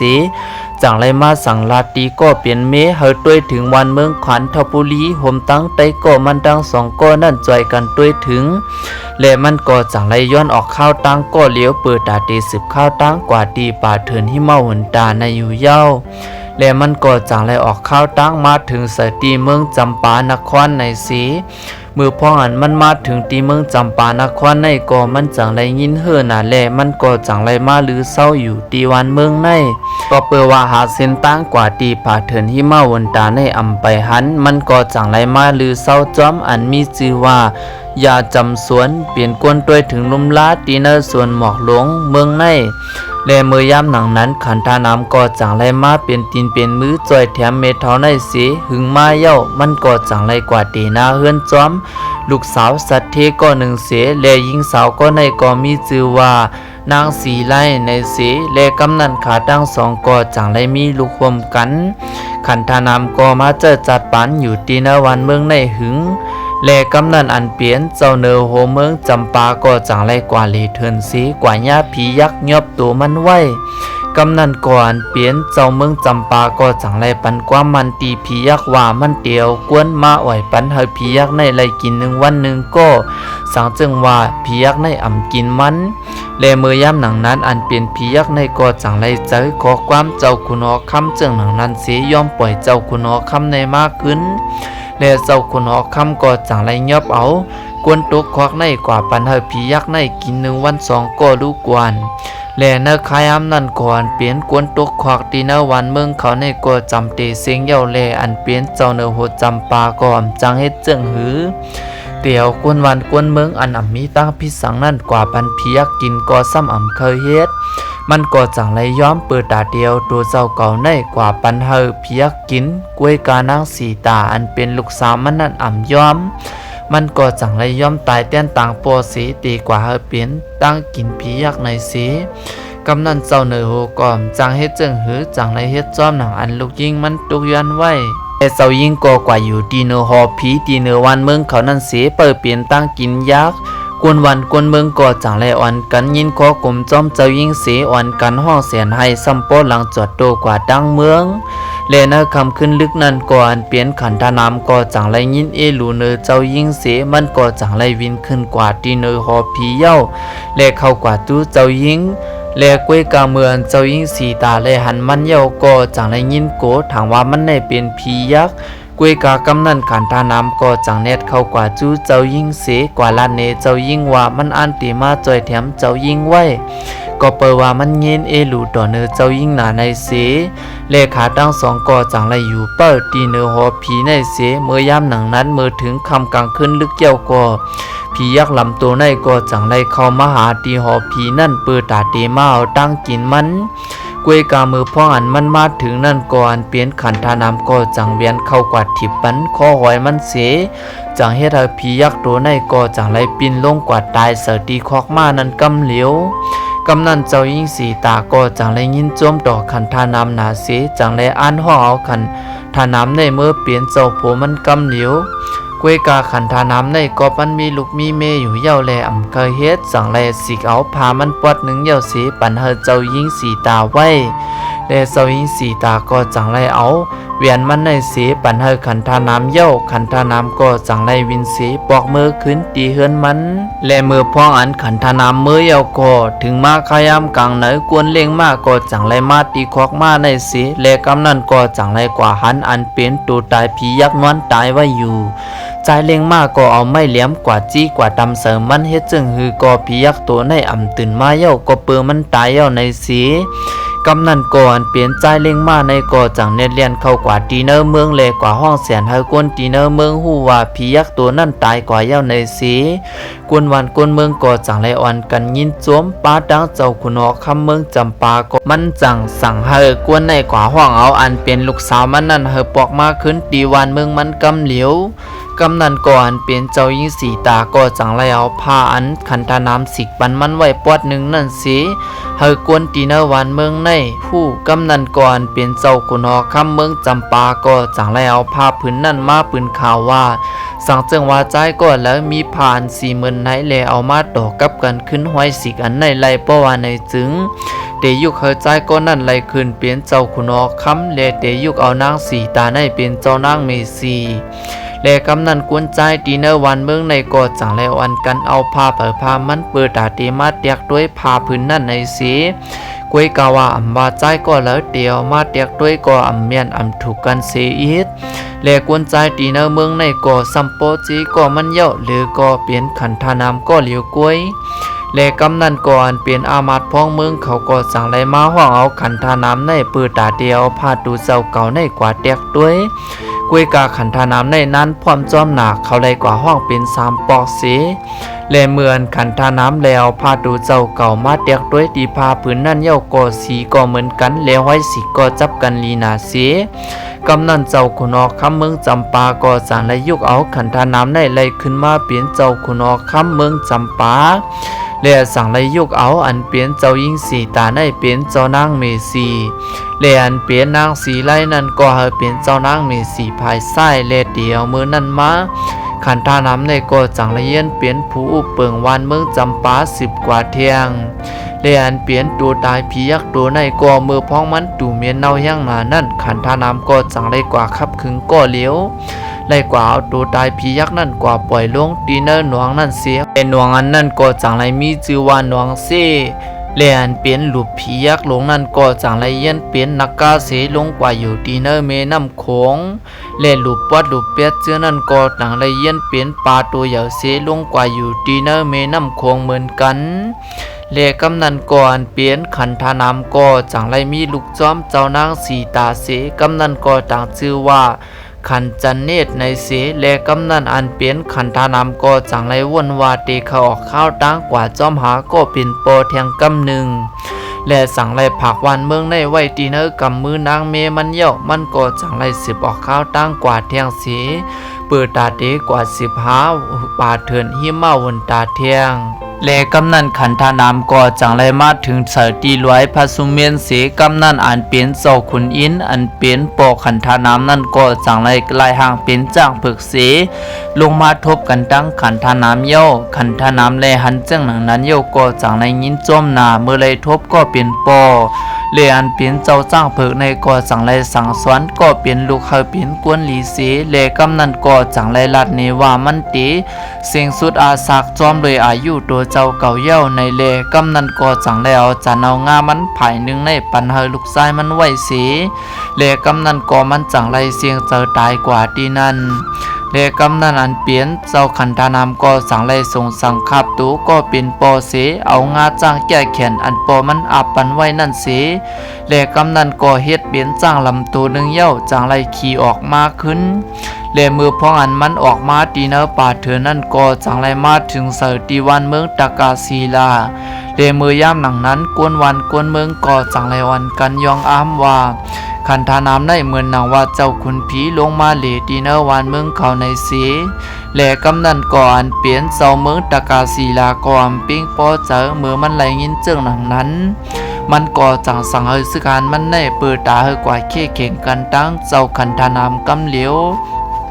ຈັ່ງໄດ້ມາສັງລາດຕີກໍເປັນເມ ໃຫ້ຕວຍເຖິງວັນເມືອງຄັນທະບູລີ ໂຮມຕັ້ງໄຕ້ກໍມັນທັງສອງກໍນັ້ນຊ່ອຍກັນຕວຍເຖິງ ແລະມັນກໍຈັ່ງໄດ້ຍ້ອນອອກຂ່າວຕ່າງກໍຫຼຽວ ເປີດຕາເຕສືບຂ່າວຕ່າງກວ່າທີ່ປ່າເຖິນຫິມະວົນຕາໃນຢູ່ຍາວ ແລະມັນກໍຈັ່ງໄດ້ອອກຂ່າວຕ່າງມາເຖິງໃສ່ທີ່ເມືອງຈຳປານະຄອນໃນເສ ເມື່ອພວງອັນມັນມາເຖິງທີ່ເມືອງຈຳປານະຄອນໃນກໍມັນຈັ່ງໄດ້ຍິນເຫີນນະ ແລະມັນກໍຈັ່ງໄດ້ມາລືເຊົາຢູ່ທີ່ວັນເມືອງໃນ ກໍເປີວ່າຫາເສັ້ນທາງກວ່າທີ່ຜາເຖິນຫິມະວົນຕາໃນອຳໄປຫັນ ມັນກໍຈັ່ງໄດ້ມາລືເຊົາຈອມ ອັນມີຊື່ວ່າ ຢາຈຳສວນ ເປັນຄົນຕວຍເຖິງລຸ່ມລາທີ່ໃນສວນໝອກຫຼວງເມືອງໃນ ແລະເມື່ອຍາມໜັງນັ້ນ ຂັນທານາມກໍຈັ່ງໄດ້ມາເປັນຕີນເປັນມື ຊ່ອຍແຖມແມ່ເຖົ້າໃນເສ ຫຶງມາຍາວ ມັນກໍຈັ່ງໄດ້ກວາດເຕນາເຮືອນຈອມ ລູກສາວສັດເທກໍໜຶ່ງເສ ແລະຍິງສາວກໍໃນກໍມີຊື່ວ່າ ນາງສີໄລໃນເສ ແລະກຳນັນຂາທັງສອງກໍຈັ່ງໄດ້ມີລູກຮ່ວມກັນ ຂັນທານາມກໍມາເຈີຈັດປັນຢູ່ທີ່ໃນວັນເມືອງໃນຫຶງ ແລະກຳນັນອັນເປັນເຈົ້າເນີໂຮເມືອງຈຳປາກໍຈັ່ງໄດ້ກວາດເລເທີນເສ ກວາດຍາຜີຍັກຍອບໂຕມັນໄວ້ ກຳນັນກໍອັນເປັນເຈົ້າເມືອງຈຳປາກໍຈັ່ງໄດ້ປັນຄວາມໝັ້ນຕີຜີຍັກວ່າ ມັນເຕວກວນມາອອຍປັນໃຫ້ຜີຍັກໃນໄດ້ກິນໜຶ່ງວັນໜຶ່ງກໍ ສັງເຊິ່ງວ່າຜີຍັກໃນອຳກິນມັນ ແລະເມື່ອຍາມໜັງນັ້ນ ອັນເປັນຜີຍັກໃນກໍຈັ່ງໄດ້ໃຈຂໍ້ຄວາມເຈົ້າຂຸນຫໍຄຳເຊິ່ງໜັງນັ້ນເສ ຍອມປ່ອຍເຈົ້າຂຸນຫໍຄຳໃນມາຄືນ ແລະເຈົ້າຂຸນຫໍຄຳກໍຈັ່ງໄດ້ຍອບເອົາ ກວນຕົກຄອກໃນກວ່າປັນໃຫ້ຜີຍັກໃນກິນໜຶ່ງວັນສອງກໍລູກກວນ ແລະໃນຄາຍອຳນັ້ນກໍອັນເປັນກວນຕົກຄອກທີ່ໃນວັນເມືອງເຂົາໃນກໍຈຳເຕເຊັງເຍົາ ແລະອັນເປັນເຈົ້າເນີໂຮຈຳປາກໍອຳຈັ່ງເຮັດເຊິ່ງຫື ຕຽວກວນວັນກວນເມືອງອັນອຳມີຕາງພິດສັງນັ້ນກວ່າປັນຜີຍັກກິນກໍຊ້ຳອຳເຄີຍເຮັດ ມັນກໍຈັ່ງໄດ້ຍອມເປີດຕາຕຽວໂຕເຈົ້າເກົ່າໃນກວ່າປັນໃຫ້ຜີຍັກກິນ ກວຍການາງສີຕາອັນເປັນລູກສາວມັນນັ້ນອຳຍອມ ມັນກໍຈັ່ງໄດ້ຍອມຕາຍແຕ່ນຕ່າງພໍ່ເສ ເຕກວ່າໃຫ້ເປັນຕາງກິນຜີຍັກໃນເສ ກຳນັ້ນເຈົ້າເນີໂຮກໍຈັ່ງເຮັດເຊິ່ງຫື ຈັ່ງໄດ້ເຮັດຈອມໜັງອັນລູກຍິງມັນຕຸກຢ້ອນໄວ້ ແລະເຈົ້າຍິງກໍກວ່າຢູ່ທີ່ເນີຫໍຜີ ທີ່ເນີວັນເມືອງເຂົານັ້ນເສ ເປີເປັນຕາງກິນຍັກ ກວນວັນກວນເມືອງກໍຈັ່ງໄດ້ອ່ອນກັນຍິນຄໍກົມຈອມເຈົ້າຍິງເສ ອ່ອນກັນຮ້ອງແສນໄຫ້ຊ້ຳປໍຫຼັງຈອດໂຕກວ່າທາງເມືອງ ແລະໃນຄ່ຳຄືນລຶກນັ້ນກໍອັນເປັນຂັນທະນາມກໍຈັ່ງໄດ້ຍິນເອລູເນີເຈົ້າຍິງເສ ມັນກໍຈັ່ງໄດ້ວິນຂຶ້ນກວ່າທີ່ເນີຫໍຜີເຍົາ ແລະເຂົ້າກວ່າຈູ້ເຈົ້າຍິງ ແລະກວຍກາເມື່ອອັນເຈົ້າຍິງສີຕາໄດ້ຫັນມັນເຍົາກໍຈັ່ງໄດ້ຍິນໂກຖາມວ່າມັນໄດ້ເປັນຜີຍັກ ກວຍກາກຳນັ້ນຂັນທະນາມກໍຈັ່ງແນດເຂົ້າກວ່າຈູ້ເຈົ້າຍິງເສ ກວ່າລາດເນເຈົ້າຍິງວ່າມັນອັນເຕມາຊ່ອຍແຖມເຈົ້າຍິງໄວ້ ກໍເປີວ່າມັນເງນເອລູຕໍ່ເນີເຈົ້າຍິງໜາໃນເສ ແລະຂາທັງສອງກໍຈັ່ງໄດ້ຢູ່ເປີທີ່ເນີຫໍຜີໃນເສ ເມື່ອຍາມໜັງນັ້ນເມື່ອເຖິງຄ່ຳກາງຄືນລຶກເຈົ້າກໍ ຜີຍັກລຳໂຕໃນກໍຈັ່ງໄດ້ເຂົ້າມາຫາທີ່ຫໍຜີນັ້ນ ເປີຕາເຕມາເອົາຕາງກິນມັນ ກວຍກາເມື່ອພວງອັນມັນມາເຖິງນັ້ນກໍອັນເປັນຂັນທະນາມກໍຈັ່ງແວ່ນເຂົ້າກວາດຖີບປັນຄໍຫອຍມັນເສ ຈັ່ງເຮັດໃຫ້ຜີຍັກໂຕໃນກໍຈັ່ງໄດ້ປິ່ນລົງກວາດຕາຍໃສ່ທີ່ຄອກມ້ານັ້ນກຳຫຼຽວ ກຳນັ້ນເຈົ້າຍິງສີຕາກໍຈັ່ງໄດ້ຍິນໂຈມຕໍ່ຂັນທະນາມໜາເສ ຈັ່ງໄດ້ອ່ານຮ້ອງເອົາຂັນ ທະນາມໃນເມື່ອເປັນເຈົ້າໂພມັນກຳຫຼຽວ ກວຍກາຂັນທະນາມໃນກໍມັນມີລູກມີເມຢູ່ເຍົາ ແລະອຳເຄີຍເຮັດຈັ່ງໄດ້ສິກເອົາຜ້າມັນປອດໜຶ່ງເຍົາເສ ປັນໃຫ້ເຈົ້າຍິງສີຕາໄວ້ ແລະເຈົ້າຍິງສີຕາກໍຈັ່ງໄດ້ເອົາແຫວນມັນໃນເສ ປັນໃຫ້ຂັນທະນາມເຍົາ ຂັນທະນາມກໍຈັ່ງໄດ້ວິນເສ ປອກເມືອຄືນທີ່ເຮືອນມັນ ແລະເມື່ອພວງອັນຂັນທະນາມເມືອເຍົາກໍ ເຖິງມາຄາຍາມກາງໃນ ກວນເລັ່ງມ້າກໍຈັ່ງໄດ້ມາທີ່ຄອກມ້າໃນເສ ແລະກຳນັ້ນກໍຈັ່ງໄດ້ກວາດຫັນອັນ ເປັນໂຕຕາຍຜີຍັກນອນຕາຍໄວ້ຢູ່ ຊາຍເລັ່ງມ້າກໍເອົາໄມ້ແຫຼມກວາດຈີກວາດຕຳໃສ່ມັນ ເຮັດເຊິ່ງຫືກໍຜີຍັກໂຕໃນອຳຕື່ນມາເຍົາ ກໍເປີມັນຕາຍເຍົາໃນເສ ກຳນັ້ນກໍອັນເປັນຊາຍເລັ່ງມ້າໃນກໍຈັ່ງແນດແລ່ນເຂົ້າກວາດທີ່ໃນເມືອງ ແລະກວາດຮ້ອງແສນໃຫ້ຄົນທີ່ໃນເມືອງຮູ້ວ່າຜີຍັກໂຕນັ້ນຕາຍກວ່າເຍົາໃນເສ ກວນບ້ານກວນເມືອງກໍຈັ່ງໄດ້ອ່ອນກັນຍິນຊົມ ປາທັງເຈົ້າຂຸນຫໍຄຳເມືອງຈຳປາກໍມັນຈັ່ງສັ່ງໃຫ້ກວນໃນກວາດຮ້ອງເອົາອັນເປັນລູກສາວມັນນັ້ນໃຫ້ປອກມາຄືນທີ່ບ້ານເມືອງມັນກຳຫຼຽວ ກຳນັ້ນກໍອັນເປັນເຈົ້າຍິງສີຕາກໍຈັ່ງໄດ້ເອົາຜ້າອັນຂັນທະນາມສິກປັນມັນໄວ້ປອດໜຶ່ງນັ້ນເສ ໃຫ້ກວນທີ່ໃນບ້ານເມືອງໃນຮູ້ ກຳນັ້ນກໍອັນເປັນເຈົ້າຂຸນຫໍຄຳເມືອງຈຳປາກໍຈັ່ງໄດ້ເອົາຜ້າຜືນນັ້ນມາປືນຂ່າວວ່າ ສັງເຊິ່ງວ່າຊາຍກໍລາວມີຜ່ານສີ່ໝື່ນໃນ ແລະເອົາມາຕໍ່ກັບກັນຄືນຮອຍສິກອັນໃນໄລ່ ເພາະວ່າໃນຈຶ່ງເຕ ເຕຍຸກເອົາຊາຍກໍນັ້ນໄລ່ຂຶ້ນເປັນເຈົ້າຂຸນຫໍຄຳ ແລະເຕຍຸກເອົານາງສີຕາໃນເປັນເຈົ້ານາງເມສີ ແລະກຳນັ້ນຄົນຊາຍທີ່ໃນບ້ານເມືອງໃນກໍຈັ່ງໄດ້ອ່ອນກັນເອົາຜ້າໃຜຜ້າມັນ ເປີຕາເຕມາແຕກໂດຍຜ້າຜືນນັ້ນໃນເສ ກວຍກາວ່າອຳວ່າຊາຍກໍແລ້ວ ເຕເອົາມາແຕກໂດຍກໍອຳແມ່ນອຳຖືກກັນເສອີກ ແລະຄົນຊາຍທີ່ໃນເມືອງໃນກໍຊ່ຳປໍເຈກໍມັນເຍົາະ ຫຼືກໍເປັນຂັນທະນາມກໍຫຼຽວກວຍ ແລະກຳນັ້ນກໍອັນເປັນອາມາດພອງເມືອງເຂົາກໍຈັ່ງໄດ້ມາຮ້ອງເອົາຂັນທະນາມໃນ ເປີຕາເຕເອົາຜ້າໂຕເຈົ້າເກົ່າໃນກວ່າແຕກໂດຍ ກວຍກາຂັນທະນາມໃນນັ້ນພ້ອມຈ້ອມໜ້າເຂົາໄດ້ກວ່າຮ້ອງເປັນສາມປອກເສ ແລະເມື່ອອັນຂັນທະນາມແລ້ວ ພາໂຕເຈົ້າເກົ່າມາແຕກໂດຍທີ່ຜ້າຜືນນັ້ນເຍົາະກໍສີກໍເໝືອນກັນ ແລະຮອຍສີກໍຈັບກັນລີໜ້າເສ ກຳນັ້ນເຈົ້າຂຸນຫໍຄຳເມືອງຈຳປາກໍຈັ່ງໄດ້ຍົກເອົາຂັນທະນາມໃນໄລ່ຂຶ້ນມາເປັນເຈົ້າຂຸນຫໍຄຳເມືອງຈຳປາ ແລະຈັ່ງໄດ້ຍົກເອົາອັນເປັນເຈົ້າຍິງສີຕາໃນເປັນເຈົ້ານາງເມສີ ແລະອັນເປັນນາງສີໄລນັ້ນກໍໃຫ້ເປັນເຈົ້ານາງເມສີຝ່າຍຊ້າຍ ແລະເດວມື້ນັ້ນມາ ຂັນທະນາມໃນກໍຈັ່ງໄດ້ຢ້ຽນເປັນຜູ້ອຸປະເປິງບ້ານເມືອງຈຳປາສືບກວ່າແທ່ງ ແລະອັນເປັນໂຕຕາຍຜີຍັກໂຕໃນກໍເມື່ອພອງມັນຕູເມນເນົ່າແຮງໜານັ້ນ ຂັນທະນາມກໍຈັ່ງໄດ້ກວ່າຂັບຂຶງກໍຫຼຽວ ໄດ້ກວ່າເອົາໂຕຕາຍຜີຍັກນັ້ນກວ່າປ່ອຍລົງທີ່ໃນໜອງນັ້ນເສ ແລະໜອງອັນນັ້ນກໍຈັ່ງໄດ້ມີຊື່ວ່າໜອງເຊ ແລະອັນເປັນຮູບຜີຍັກລົງນັ້ນກໍຈັ່ງໄດ້ຢ້ຽນເປັນນາກາເສລົງກວ່າຢູ່ທີ່ໃນແມ່ນ້ຳ ໂຂງ ແລະຮູບປອດຮູບແປດເທື່ອນັ້ນກໍຈັ່ງໄດ້ຢ້ຽນເປັນປາໂຕໃຫຍ່ເສລົງກວ່າຢູ່ທີ່ໃນແມ່ນ້ຳໂຂງເໝືອນກັນ ແລະກຳນັ້ນກໍອັນເປັນຂັນທະນາມກໍຈັ່ງໄດ້ມີລູກຈອມເຈົ້ານາງສີຕາເສ ກຳນັ້ນກໍຕັ້ງຊື່ວ່າຂັນຈັນເນດໃນເສ ແລະກຳນັ້ນອັນເປັນຂັນທະນາມກໍຈັ່ງໄດ້ວົນວ່າເຕເຂົ້າອອກຄາວຕ່າງກວ່າຈອມຫາກໍເປັນປໍແທ່ງກຳໜຶ່ງ ແລະຈັ່ງໄດ້ຝາກບ້ານເມືອງໃນໄວ້ທີ່ໃນກຳມືນາງແມ່ມັນເຍົາະ ມັນກໍຈັ່ງໄດ້ສືບອອກຄາວຕ່າງກວ່າແທ່ງເສ ເປີຕາເຕກວ່າສືບຫາປ່າເຖື່ອນຫິມະວົນຕາແທ່ງ ແລະກຳນັ້ນຂັນທະນາມກໍຈັ່ງໄດ້ມາເຖິງໃສ່ທີ່ລວຍພະສຸເມນເສ ກຳນັ້ນອັນເປັນເຈົ້າຂຸນອິນ ອັນເປັນປໍຂັນທະນາມນັ້ນກໍຈັ່ງໄດ້ກາຍຮ່າງເປັນຊ້າງເຜືອກເສ ລົງມາທົບກັນທັງຂັນທະນາມເຍົາະ ຂັນທະນາມແລຫັນຈັ່ງໜັງນັ້ນເຍົາະກໍຈັ່ງໄດ້ຍິນຈອມໜ້າ ເມື່ອໄດ້ທົບກໍເປັນປໍ ແລະອັນເປັນເຈົ້າຊ້າງເຜືອກໃນກໍຈັ່ງໄດ້ສັ່ງສອນກໍເປັນລູກໃຫ້ເປັນຄົນດີເສ ແລະກຳນັ້ນກໍຈັ່ງໄດ້ລັດເນວ່າມັນເຕ ເສັງສຸດອາສັກຈອມໂດຍອາຍຸໂຕເຈົ້າເກົ່າເຍົາະໃນ ແລະກຳນັ້ນກໍຈັ່ງໄດ້ເອົາຈັນເອົາງາມັນຝ່າຍໜຶ່ງໃນປັນໃຫ້ລູກຊາຍມັນໄວ້ເສ ແລະກຳນັ້ນກໍມັນຈັ່ງໄດ້ສ່ຽງໃຈຕາຍກວ່າທີ່ນັ້ນ ແລະກຳນັ້ນອັນເປັນເຈົ້າຂັນທະນາມກໍຈັ່ງໄດ້ສົງສັງຄາບໂຕກໍເປັນປໍເສ ເອົາງາຊ້າງແກ້ແຄ້ນອັນປໍມັນອາບປັນໄວ້ນັ້ນເສ ແລະກຳນັ້ນກໍເຮັດເປັນຊ້າງລຳໂຕໜຶ່ງເຍົາະ ຈັ່ງໄດ້ຂີ່ອອກມາຂຶ້ນ ແລະເມື່ອພອງອັນມັນອອກມາທີ່ໃນປ່າເຖື່ອນນັ້ນກໍຈັ່ງໄດ້ມາເຖິງໃສ່ທີ່ບ້ານເມືອງຕະກາສີລາ ແລະເມື່ອຍາມໜັງນັ້ນ ຄົນບ້ານຄົນເມືອງກໍຈັ່ງໄດ້ອ່ອນກັນຍ້ອງອ້າງວ່າ ຂັນທະນາມໃນເໝືອນໜັງວ່າເຈົ້າຂຸນຜີລົງມາເລທີ່ໃນບ້ານເມືອງເຂົາໃນເສ ແລະກຳນັ້ນກໍອັນເປັນເຈົ້າເມືອງຕະກາສີລາກໍອຳເປັງພໍໃຈ ເມື່ອມັນໄດ້ຍິນເຊິ່ງໜັງນັ້ນ ມັນກໍຈັ່ງສັ່ງໃຫ້ຊຶກຫານມັນໃນເປີດຕາໃຫ້ກວ່າເຄເຄັ່ງກັນທັງເຈົ້າຂັນທະນາມກຳຫຼຽວ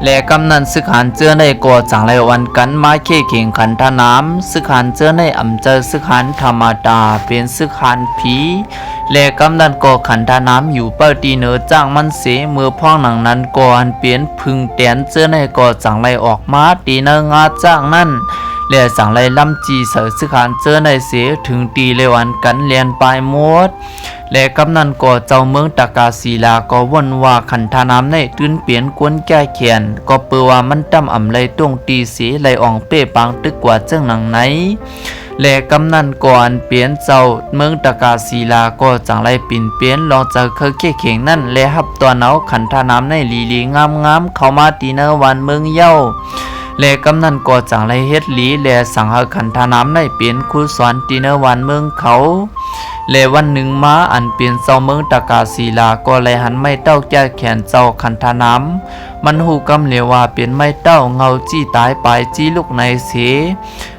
ແລະກຳນັ້ນຊຶກຫານເຈືອໃນກໍຈັ່ງໄດ້ອ່ອນກັນມາເຄເຄັ່ງຂັນທະນາມ ຊຶກຫານເຈືອໃນອຳໃຈຊຶກຫານທຳມະດາ ເປັນຊຶກຫານຜີ ແລະກຳນັ້ນກໍຂັນທະນາມຢູ່ເປົ້າທີ່ເໜີຈ້າງມັນເສ ເມື່ອພອງໜັງນັ້ນກໍອັນເປັນ ຜຶ່ງແຕນເຈີໃນກໍຈັ່ງໄລ່ອອກມາຕີເນີງາຈ້າງນັ້ນ ແລະຈັ່ງໄລ່ລຳຈີ່ໃສ່ຊຶກຫານເຈີໃນເສ ເຖິງຕີແລ້ວອັນກັນແລ່ນປາຍໝົດ. ແລະກຳນັ້ນກໍເຈົ້າເມືອງຕະກາສີລາກໍວົນວ່າຂັນທະນາມໃນຕື່ນເປັນຄົນແກ້ແຄ້ນ ກໍເປີວ່າມັນຕ່ຳອຳໄລ່ຕົງຕີເສ ໄລ່ອອງເປ້ປາງຕຶກກວ່າເຈີໜັງໃນ. ແລະກຳນັ້ນກໍອັນເປັນເຈົ້າເມືອງຕະກາສີລາກໍຈັ່ງໄລ່ປິ່ນເປັນລອງຈາກເຄີເຄເຂັງນັ້ນ ແລະຮັບຕ້ອນເອົາຂັນທະນາມໃນລີໆງາມໆເຂົ້າມາຕີເນີບ້ານເມືອງເຍົາ ແລະກຳນັ້ນກໍຈັ່ງໄລ່ເຮັດລີ ແລະສັ່ງໃຫ້ຂັນທະນາມໃນເປັນຄູສອນຕີເນີບ້ານເມືອງເຂົາ. ແລະວັນໜຶ່ງມາ ອັນເປັນເຈົ້າເມືອງຕະກາສີລາກໍໄລ່ຫັນໄມ້ເຕົ້າແກ້ແຄ້ນເຈົ້າຂັນທະນາມ ມັນຮູ້ກຳເລີຍວ່າເປັນໄມ້ເຕົ້າເຫງົ້າຈີ້ຕາຍປາຍຈີ້ລຸກໃນເສ.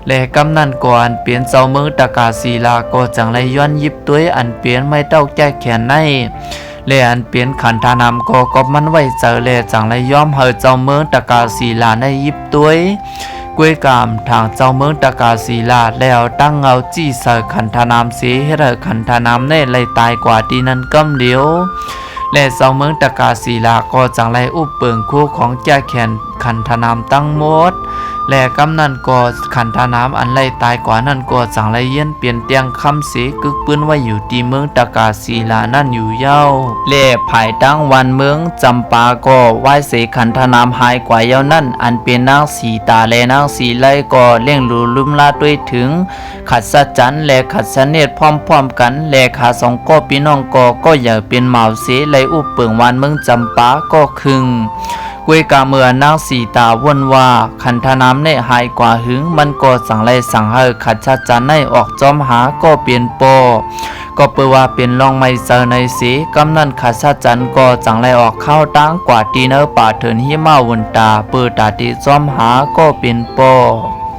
ແລະກຳນັ້ນກໍອັນເປັນເຈົ້າເມືອງຕະກາສີລາກໍຈັ່ງໄດ້ຍ້ອນຢິບໂຕຍອັນເປັນໄມ້ເຕົ້າແກ້ແຄ້ນໃນ ແລະອັນເປັນຂັນທະນາມກໍກັອບມັນໄວ້ໃຈ ແລະຈັ່ງໄດ້ຍອມໃຫ້ເຈົ້າເມືອງຕະກາສີລາໃນຢິບໂຕຍ. ກວຍກາມທາງເຈົ້າເມືອງຕະກາສີລາ ແລ້ວຕັ້ງເງົາຈີ້ໃສ່ຂັນທະນາມເສ ເຮັດໃຫ້ຂັນທະນາມແນ່ໄດ້ຕາຍກວ່າທີ່ນັ້ນກຳດຽວ. ແລະ ເຈົ້າເມືອງຕະກາສີລາກໍຈັ່ງໄດ້ອຸບເປິງຄູ່ຂອງຈາແຂນຂັນທະນາມທັງໝົດ. ແລະ ກຳນັ້ນກໍຂັນທະນາມອັນໄດ້ຕາຍກວ່ານັ້ນກໍຈັ່ງໄດ້ປ່ຽນແຕ່ງຄຳເສ ກຶກປືນໄວ້ຢູ່ທີ່ເມືອງຕະກາສີລານັ້ນຢູ່ເຍົາ. ແລະ ພາຍທາງບ້ານເມືອງຈຳປາກໍວາຍເສຂັນທະນາມຫາຍກວ່າເຍົານັ້ນ ອັນເປັນນາງສີຕາ ແລະ ນາງສີໄລກໍລ້ຽງດູລຸມລາດ້ວຍເຖິງ ຂັດສະຈັນ ແລະ ຂັດສະເນດພ້ອມໆກັນ ແລະ ຂາສອງກໍພີ່ນ້ອງກໍ ກໍໃຫຍ່ເປັນໝາວເສ ໄດ້ອຸບເປິງບ້ານເມືອງຈຳປາກໍຄຶ່ງ. ກວຍກາເມື່ອນາງສີຕາວົນວ່າ ຂັນທະນາມແນ່ຫາຍກວ່າຫຶງ ມັນກໍຈັ່ງໄດ້ສັ່ງໃຫ້ຂັດສະຈັນໃນອອກຈອມຫາກໍເປັນປໍ ກໍເປີວ່າເປັນລອງໄມ້ເຊີໃນເສ. ກຳນັ້ນຂັດສະຈັນກໍຈັ່ງໄດ້ອອກຂ່າວທາງກວ່າທີ່ເນີປ່າເທີນຫິມາວົນຕາ ເປີຕາຕິຈອມຫາກໍເປັນປໍ.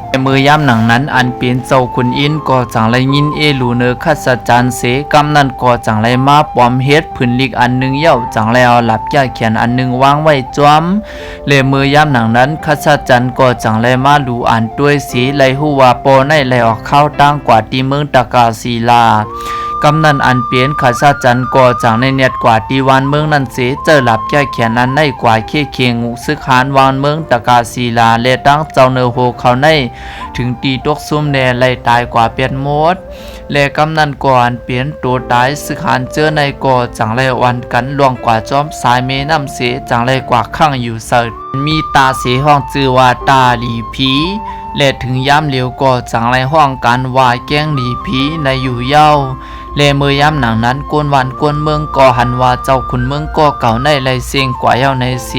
ແຕ່ເມື່ອຍາມໜັງນັ້ນ ອັນເປັນເຈົ້າຂຸນອິນກໍຈັ່ງໄດ້ຍິນເອລູເນີຂັດສະຈັນເສ ກຳນັ້ນກໍຈັ່ງໄດ້ມາປອມເຮັດຜືນລິກອັນໜຶ່ງເຍົາ ຈັ່ງໄດ້ເອົາດາບແກ້ແຄ້ນອັນໜຶ່ງວາງໄວ້ຈອມ. ແລະ ເມື່ອຍາມໜັງນັ້ນ ຂັດສະຈັນກໍຈັ່ງໄດ້ມາດູອ່ານດ້ວຍເສ ໄດ້ຮູ້ວ່າປໍໃນໄດ້ອອກຂ່າວທາງກວ່າທີ່ເມືອງຕະກາສີລາ. ກຳນັ້ນອັນເປັນຂັດສະຈັນກໍຈັ່ງໄດ້ແນດກວ່າທີ່ບ້ານເມືອງນັ້ນເສ ເຈີດາບແກ້ແຄ້ນອັນໃນກວ່າເຄເຄງ ສຶກຫານບ້ານເມືອງຕະກາສີລາ ແລະ ທັງເຈົ້າເນີໂຮເຂົາໃນ ເຖິງທີ່ຕົກຊຸມແດ່ໄດ້ຕາຍກວ່າແປດໝົດ. ແລະ ກຳນັ້ນກໍອັນເປັນໂຕຕາຍ ຊຶກຫານເຈີໃນກໍຈັ່ງໄດ້ອ່ອນກັນລ່ວງກວ່າຈອມສາຍແມ່ນ້ຳເສ ຈັ່ງໄດ້ກວ່າຂັງຢູ່ໃສ່ມີຕາເສ ຮ້ອງຊື່ວ່າຕາຫຼີຜີ ແລະ ເຖິງຍາມຫຼຽວກໍຈັ່ງໄດ້ຮ້ອງກັນວ່າແກ້ງຫຼີຜີໃນຢູ່ເຍົາ. ແລະ ເມື່ອຍາມໜັງນັ້ນ ຄົນບ້ານຄົນເມືອງກໍຫັນວ່າເຈົ້າຂຸນເມືອງກໍເກົ່າໃນໄດ້ເສັງກວ່າເຍົາໃນເສ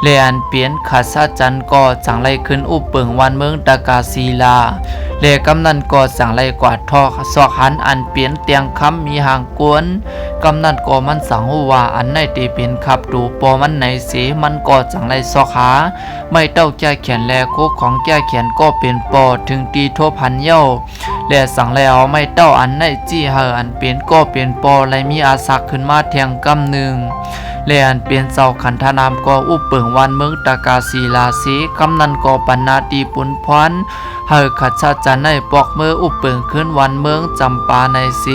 ແລະ ອັນເປັນຂັດສະຈັນກໍຈັ່ງໄດ້ຂຶ້ນອຸບເປິງບ້ານເມືອງຕະກາສີລາ ແລະ ກຳນັ້ນກໍຈັ່ງໄດ້ກວາດທອກຊອກຫັນອັນເປັນແຕ່ງຄຳມີຫາງກົນ. ກຳນັ້ນກໍມັນສັງຮູ້ວ່າອັນໃນເຕເປັນຂັບໂຕປໍມັນໃນເສ ມັນກໍຈັ່ງໄດ້ຊອກຫາໄມ້ເຕົ້າແກ້ແຄ້ນ ແລະ ໂຄຂອງແກ້ແຄ້ນກໍເປັນປໍ ເຖິງທີ່ທົບຫັນເຍົາ ແລະ ສັງໄດ້ເອົາໄມ້ເຕົ້າອັນໃນຈີ້ໃຫ້ອັນເປັນກໍເປັນປໍໄດ້ມີອາສັກຂຶ້ນມາແທ່ງກຳໜຶ່ງ ແລະ ອັນເປັນເຈົ້າຂັນທະນາມກໍອຸບເປິງບ້ານເມືອງຕະກາສີລາເສ ກຳນັ້ນກໍປັນໜ້າທີ່ປຸນພອນໃຫ້ຂັດສະຈັນໃນປອກເມືອອຸບເປິງຄືນບ້ານເມືອງຈຳປາໃນເສ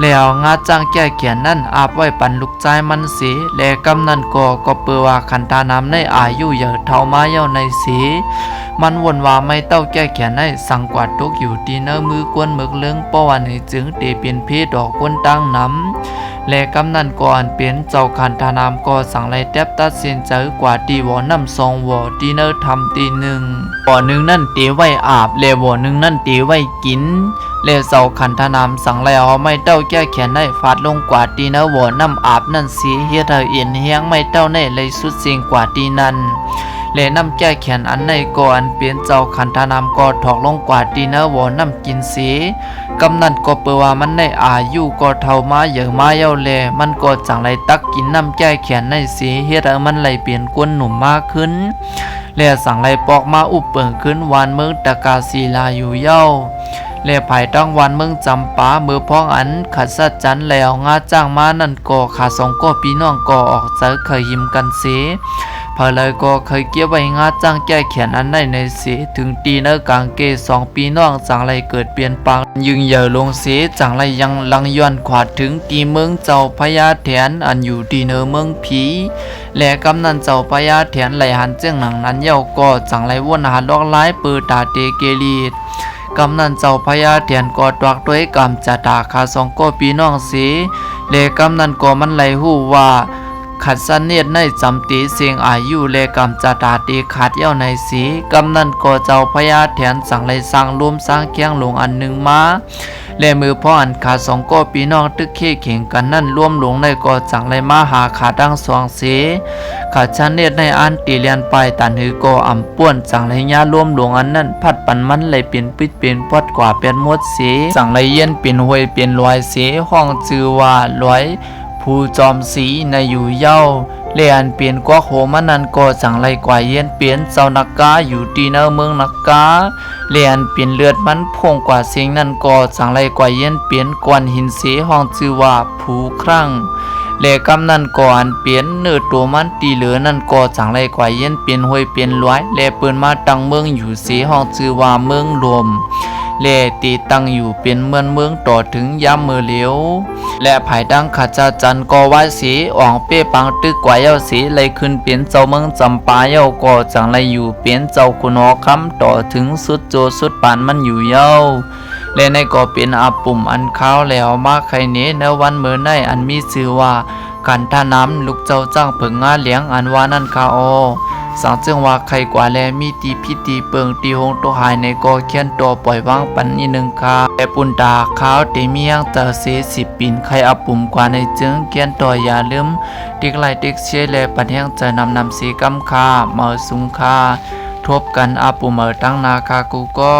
ແລ້ວງາຈ້າງແກ້ແຄ້ນນັ້ນອາບໄວ້ປັນລູກຊາຍມັນເສ ແລະ ກຳນັ້ນກໍ ກໍເປີວ່າຂັນທະນາມໃນອາຍຸໃຫຍ່ເຖົ້າມາເຍົາໃນເສ ມັນວົນວ່າໄມ້ເຕົ້າແກ້ແຄ້ນໃນສັງກວາດຕົກຢູ່ທີ່ເນີມືກວນເມິກເລິງ ເພາະວ່າໃນຈຶ່ງເຕເປັນເພດອກຄົນຕ່າງນຳ ແລະ ກຳນັ້ນກໍອັນເປັນເຈົ້າຂັນທະນາມກໍສັງໄດ້ແຕັບຕັດສິນໃຈກວາດທີ່ບໍ່ນ້ຳສອງບໍ່ທີ່ເນີຖ້ຳທີ່ໜຶ່ງ ບໍ່ໜຶ່ງນັ້ນເຕໄວ້ອາບ ແລະ ບໍ່ໜຶ່ງນັ້ນເຕໄວ້ກິນ ແລະ ເຈົ້າຂັນທະນາມສັງໄດ້ເອົາໄມ້ເຕົ້າແກ້ແຄ້ນໃນຟາດລົງກວາດທີ່ເນີບໍ່ນ້ຳອາບນັ້ນເສ ເຮັດໃຫ້ເອັນແຮງໄມ້ເຕົ້າໃນໄດ້ຊຸດເສັງກວາດທີ່ນັ້ນ ແລະ ນ້ຳແກ້ແຄ້ນອັນໃນກໍອັນເປັນເຈົ້າຂັນທະນາມກໍຖອກລົງກວາດທີ່ເນີບໍ່ນ້ຳກິນເສ ກຳນັ້ນກໍເປີວ່າມັນໃນອາຍຸກໍເຖົ້າມາໃຫຍ່ມາເຍົາແລ ມັນກໍຈັ່ງໄດ້ຕັກກິນນ້ຳແກ້ແຄ້ນໃນເສ ເຮັດໃຫ້ມັນໄດ້ເປັນຄົນໜຸ່ມມາຂຶ້ນ ແລະ ສັງໄດ້ປອກມາອຸບເປິງຄືນບ້ານເມືອງຕະກາສີລາຢູ່ເຍົາ ແລະ ພາຍທາງບ້ານເມືອງຈຳປາ ເມື່ອພ້ອງອັນຂັດສະຈັນແລ້ວງາຈ້າງມານັ້ນກໍ ຂ້າສອງກໍພີ່ນ້ອງກໍອອກໃຈເຄີຍຫິມກັນເສ ໃຜໃດກໍເຄີຍເກັບໄວ້ງາຈ້າງແກ້ແຄ້ນອັນໃນໃນເສ ເຖິງທີ່ໃນກາງເກສອງພີ່ນ້ອງຈັ່ງໄດ້ເກີດປ່ຽນປາງ ຍິ່ງໃຫຍ່ລົງເສ ຈັ່ງໄດ້ຍັງຫຼັງຍ້ອນຂວາດເຖິງທີ່ເມືອງເຈົ້າພະຍາແຖນ ອັນຢູ່ທີ່ເນີເມືອງຜີ ແລະ ກຳນັ້ນເຈົ້າພະຍາແຖນໄດ້ຫັນເຊິ່ງໜັງນັ້ນເຍົາກໍ ຈັ່ງໄດ້ວົນຫາລອກລາຍເປີຕາເຕເກລີດ ກຳນັ້ນເຈົ້າພະຍາແຖນກໍຕວາກດ້ວຍກຳຈະຕາຂ້າສອງກໍພີ່ນ້ອງເສ ແລະ ກຳນັ້ນກໍມັນໄດ້ຮູ້ວ່າ ຂັດສະເນດໃນຈຳເຕເສັງອາຍຸ ແລະ ກຳຈະຕາເຕຂາດເຍົາໃນເສ ກຳນັ້ນກໍເຈົ້າພະຍາແຖນຈັ່ງໄດ້ສ້າງໂລມສ້າງແຄງຫຼວງອັນໜຶ່ງມາ ແລະ ເມື່ອພໍອັນຂ້າສອງກໍພີ່ນ້ອງຕຶກເຄເຂັງກັນນັ້ນ ລວມຫຼວງໃນກໍຈັ່ງໄດ້ມາຫາຂ້າທັງສອງເສ ຂັດສະເນດໃນອັນຕີແລ່ນປາຍຕັນຫືກໍອຳປ່ວນ ຈັ່ງໄດ້ຍາລວມຫຼວງອັນນັ້ນ ພັດປັນມັນໄດ້ເປັນປິດເປັນປອດກວ່າແປດໝົດເສ ຈັ່ງໄດ້ເຢັນເປັນຫ້ວຍເປັນລອຍເສ ຮ້ອງຊື່ວ່າລອຍ ຜູ້ຈອມສີໃນຢູ່ເຍົາ ແລະ ອັນເປັນກວກໂຮມານັ້ນກໍຈັ່ງໄດ້ກວາຍເຢັນເປັນເຈົ້ານາກາຢູ່ທີ່ໃນເມືອງນາກາ ແລະ ອັນເປັນເລືອດມັນພົ່ງກວ່າເສັງນັ້ນກໍຈັ່ງໄດ້ກວາຍເຢັນເປັນກ້ອນຫີນເສ ຮ້ອງຊື່ວ່າພູຄັ້ງ ແລະກຳນັ້ນກໍອັນເປັນເນື້ອໂຕມັນທີ່ເຫຼືອນັ້ນກໍຈັ່ງໄດ້ກວາຍເຢັນເປັນຫ້ວຍເປັນລວຍ ແລະເພິ່ນມາຕັ້ງເມືອງຢູ່ເສ ຮ້ອງຊື່ວ່າເມືອງລົມ ແລະຕິດຕັ້ງຢູ່ເປັນເມືອງເມືອງຕໍ່ເຖິງຍາມມື້ຫຼຽວ. ແລະພາຍຫຼັງຂ້າຊາຈັນກໍໄຫວ້ເສ ອອງເປ້ປາງຕຶກກວ່າເຍົາເສ ໄດ້ຂຶ້ນເປັນເຈົ້າເມືອງຈຳປາເຍົາ ກໍຈັ່ງໄດ້ຢູ່ເປັນເຈົ້າຂຸນຫໍຄຳຕໍ່ເຖິງສຸດໂຈສຸດປານມັນຢູ່ເຍົາ. ແລະໃນກໍເປັນອາປຸ່ມອັນຄາວແລ້ວມາໄຄເນໃນວັນມື້ໃນ ອັນມີຊື່ວ່າ ກັນທະນຳ ລູກເຈົ້າຊ້າງເຜິ້ງງາຫຼຽງ ອັນວ່ານັ້ນຄ່າອໍ. ສັງເຊິ່ງວ່າໄຄກວ່າແລ ມີທີ່ພິດທີ່ເປິ້ງທີ່ຫົງຕົກຫາຍໃນກໍຂຽນຕໍ່ປ່ອຍວາງປັນອີກໜຶ່ງຄ່າ. ແລະປຸນຕາຄາວເຕມີແຮງໃຈເສ ສິບປີນໄຄອາປຸ່ມກວ່າໃນຈຶ່ງຂຽນຕໍ່ຢ່າລືມ ຕິກໄລ້ຕິກແຊ ແລະປັນແຮງໃຈນຳນຳເສກຳຄ່າ ເໝີສູງຄ່າ. ທົບກັນອາປຸ່ມເໝີຕັ້ງໜ້າຄ່າກູ່ກໍ